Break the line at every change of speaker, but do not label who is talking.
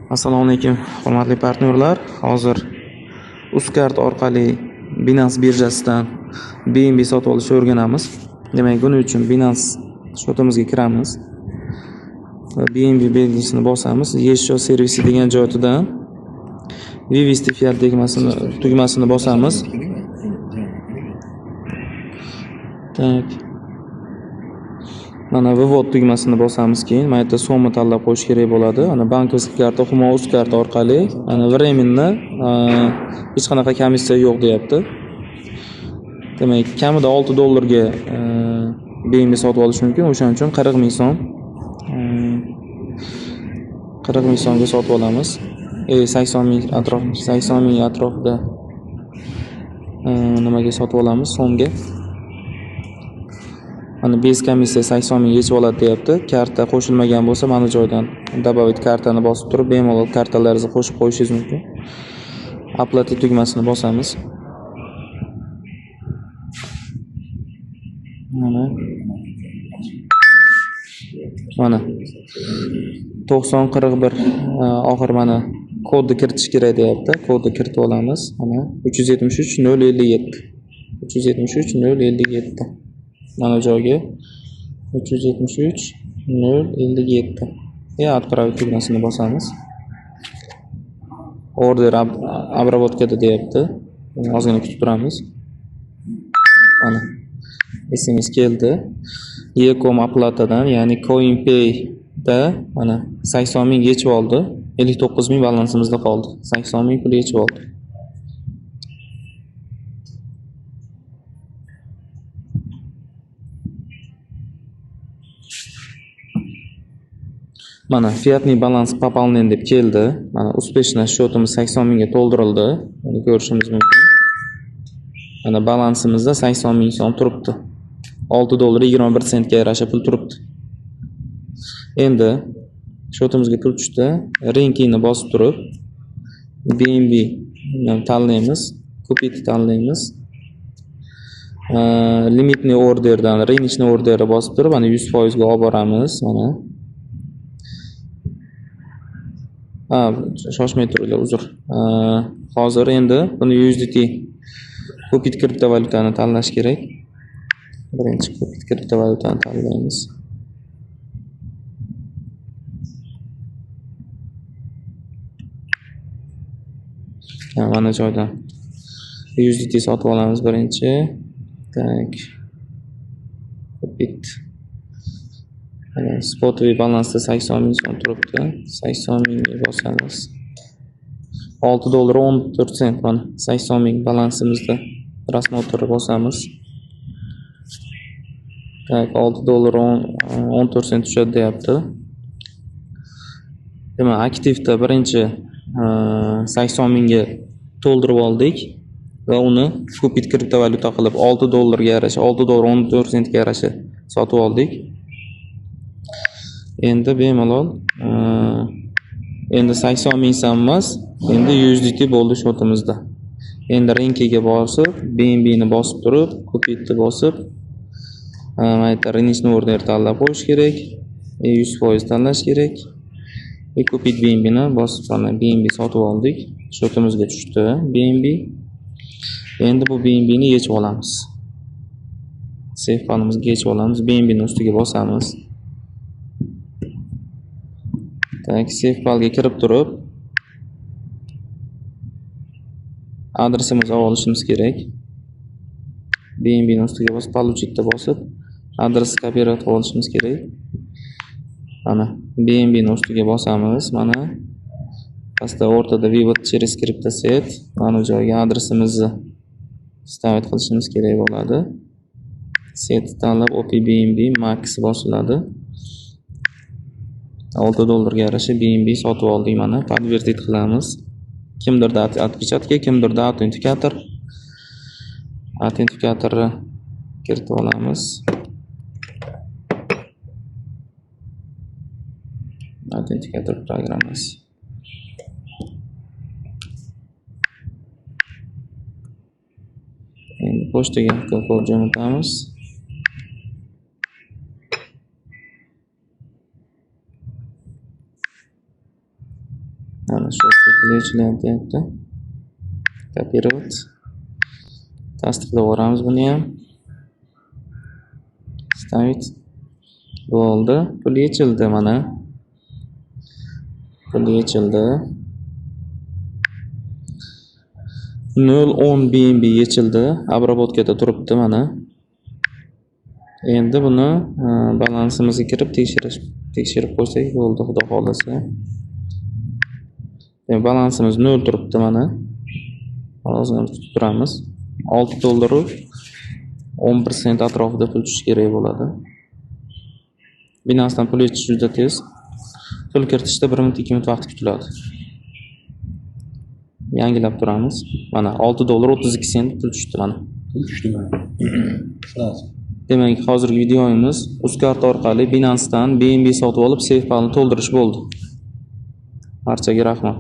Assalomu alaykum, hurmatli partnyorlar. Hozir Uzcard orqali Binance birjasidan BNB sotib olishni o'rganamiz. Demak, buning uchun Binance shotimizga kiramiz. Va BNB belgisini bosamiz. Еще servisi degan joyidan Вывести fiat tugmasini bosamiz. Tak. Mana вывод tugmasini bosamiz keyin. Mana yerda so'mni tanlab qo'yish kerak bo'ladi. Ana bankovskiy karta, Humo Uzcard orqali ana временно hech qanaqa komissiya yo'q deyapti. Demak, kamida 6 dollarga BNB sotib olish mumkin. O'shaning uchun 40 ming so'm 40 ming so'mga sotib olamiz. 80 ming atrof, 80 ming atrofida nimaga sotib olamiz so'mga. Mana bez komissiya 80 ming yechib oladi deyapti. Karta qo'shilmagan bo'lsa, mana joydan добавить kartani bosib turib, bemalol kartalaringizni qo'shib qo'yishingiz mumkin. Оплатить tugmasini bosamiz. Mana 9041 oxir mana kodni kiritish kerak deyapti. Kodni kiritib olamiz. Mana 373 057. 373 057. Mana joyga 373 057. Ya отправить tugmasini bosamiz. Order обработкада deyapti. Ozgina kutib turamiz. Mana SMS keldi. Ecom oplatadan, ya'ni CoinPayda mana 80 ming yechib oldi. 59 ming balansimizda qoldi. 80 ming pul yechib oldi. Mana fiyatli balans пополнен deb keldi. Mana uspeshni счетimiz 80 mingga to'ldirildi. Buni ko'rishimiz mumkin. Mana balansimizda 80 ming so'm turibdi. 6 dollar 21 sentga yarasha pul turibdi. Endi счетimizga pul tushdi. Rankingni bosib turib BNB tanlaymiz, Купить tanlaymiz. Limitni orderdan rыночный orderni bosib turib, mana 100% ga olib boramiz. Mana shoshmay turinglar, uzr. Hozir endi buni USDT Купить kriptovalyutani tanlash kerak. Birinchi Купить kriptovalyutani tanlaymiz. Mana joydan USDT sotib olamiz birinchi. Tak. Купить. Spotoviy balansda 80 ming so'm turibdi. 80 mingga bosamiz. 6 dollar 14 sent mana 80 ming balansimizda. Rasmotrni bosamiz. Tak, 6 dollar 14 sent tushadi deyapti. Demak, aktivda birinchi 80 mingga to'ldirib oldik va uni купить kriptovalyuta qilib 6 dollarga yarasha, 6 dollar 14 sentga yarasha sotib oldik. Endi bemalol endi 80 ming so'm emas, endi USDT bo'ldi shotimizda. Endi renkiga bosib, BNB ni bosib turib, Купить bosib, mana yerda rыночный order tanlab qo'yish kerak. 100% tanlash kerak. Va Купить BNB ni bosib, mana BNB sotib oldik. Shotimizga tushdi BNB. Endi bu BNB ni yechib olamiz. Safepanimizga yechib olamiz. BNB ni ustiga bosamiz. Tak, SafePalga kirib turib adresimizni olishimiz kerak. BNB ni ustiga bosib, получить bosib, adresni kopirovat qilib olishimiz kerak. Mana BNB ni ustiga bosamiz. Mana pastda o'rtada вывод через криптосет, mana joyga adresimizni stavit qilishimiz kerak bo'ladi. Set tanlab OPBNB max bosiladi. 6 dollarga yarasha BNB sotib oldik mana. Подтвердить qilamiz. Kimdirda отпечатка, kimdirda autentikator. Autentikatorni kiritib olamiz. Autentikator programmasi. Endi pochtaga kod jo'natamiz. Mana shu pul yechilyapti deyapti. Копировать. Tasdiqlab yuboramiz buni ham. Вставить. Bo'ldi. Pul yechildi mana. Pul yechildi. 0.10 BNB yechildi. Обработкада turibdi mana. Endi buni balansimizga kirib tekshirib qo'ysak bo'ldi, xudo xohlasa. Demak, balansimiz 0 turibdi mana. Hozir kutib turamiz. 6 dollar 11 sent atrofida pul tushishi kerak bo'ladi. Binance'dan pul yechish juda tez. Pul kiritishda 1 minut 2 minut vaqt kutiladi. Yangilab turamiz. Mana 6 dollar 32 sent pul tushdi mana.
Pul tushdi mana. Sразу.
Demak, hozirgi videomiz Uzcard orqali Binance'dan BNB sotib olib, SafePalni to'ldirish bo'ldi. Barchaga rahmat.